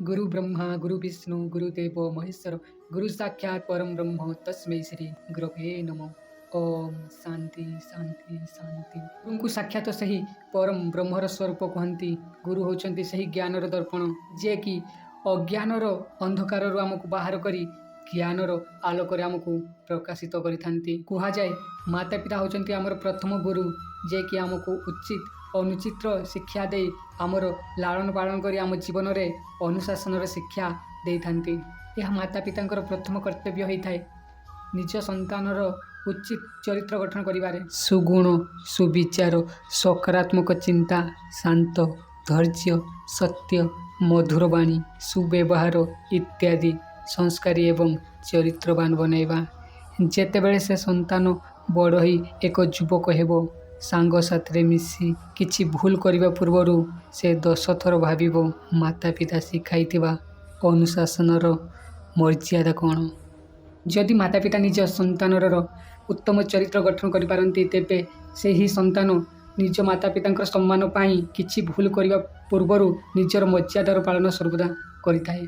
ଗୁରୁ ବ୍ରହ୍ମା ଗୁରୁ ବିଷ୍ଣୁ ଗୁରୁଦେବ ମହେଶ୍ୱର, ଗୁରୁ ସାକ୍ଷାତ ପରମ ବ୍ରହ୍ମ, ତସ୍ମୈ ଶ୍ରୀ ଗୁରବେ ନମଃ। ଓମ୍ ଶାନ୍ତି ଶାନ୍ତି ଶାନ୍ତି। ଗୁରୁଙ୍କୁ ସାକ୍ଷାତ ସେହି ପରମ ବ୍ରହ୍ମର ସ୍ୱରୂପ କୁହନ୍ତି। ଗୁରୁ ହେଉଛନ୍ତି ସେହି ଜ୍ଞାନର ଦର୍ପଣ, ଯିଏକି ଅଜ୍ଞାନର ଅନ୍ଧକାରରୁ ଆମକୁ ବାହାର କରି ଜ୍ଞାନର ଆଲୋକରେ ଆମକୁ ପ୍ରକାଶିତ କରିଥାନ୍ତି। କୁହାଯାଏ, ମାତା ପିତା ହେଉଛନ୍ତି ଆମର ପ୍ରଥମ ଗୁରୁ, ଯିଏକି ଆମକୁ ଉଚିତ ଅନୁଚିତର ଶିକ୍ଷା ଦେଇ ଆମର ଲାଳନ ପାଳନ କରି ଆମ ଜୀବନରେ ଅନୁଶାସନର ଶିକ୍ଷା ଦେଇଥାନ୍ତି। ଏହା ମାତା ପିତାଙ୍କର ପ୍ରଥମ କର୍ତ୍ତବ୍ୟ ହୋଇଥାଏ ନିଜ ସନ୍ତାନର ଉଚିତ ଚରିତ୍ର ଗଠନ କରିବାରେ। ସୁଗୁଣ, ସୁବିଚାର, ସକାରାତ୍ମକ ଚିନ୍ତା, ଶାନ୍ତ, ଧୈର୍ଯ୍ୟ, ସତ୍ୟ, ମଧୁର ବାଣୀ, ସୁବ୍ୟବହାର ଇତ୍ୟାଦି ସଂସ୍କାରୀ ଏବଂ ଚରିତ୍ରବାନ ବନାଇବା। ଯେତେବେଳେ ସେ ସନ୍ତାନ ବଡ଼ ହୋଇ ଏକ ଯୁବକ ହେବ, ସାଙ୍ଗସାଥିରେ ମିଶି କିଛି ଭୁଲ କରିବା ପୂର୍ବରୁ ସେ 10 ଥର ଭାବିବ ମାତା ପିତା ଶିଖାଇଥିବା ଅନୁଶାସନର ମର୍ଯ୍ୟାଦା କ'ଣ। ଯଦି ମାତା ପିତା ନିଜ ସନ୍ତାନର ଉତ୍ତମ ଚରିତ୍ର ଗଠନ କରିପାରନ୍ତି, ତେବେ ସେହି ସନ୍ତାନ ନିଜ ମାତା ପିତାଙ୍କର ସମ୍ମାନ ପାଇଁ କିଛି ଭୁଲ କରିବା ପୂର୍ବରୁ ନିଜର ମର୍ଯ୍ୟାଦାର ପାଳନ ସର୍ବଦା କରିଥାଏ।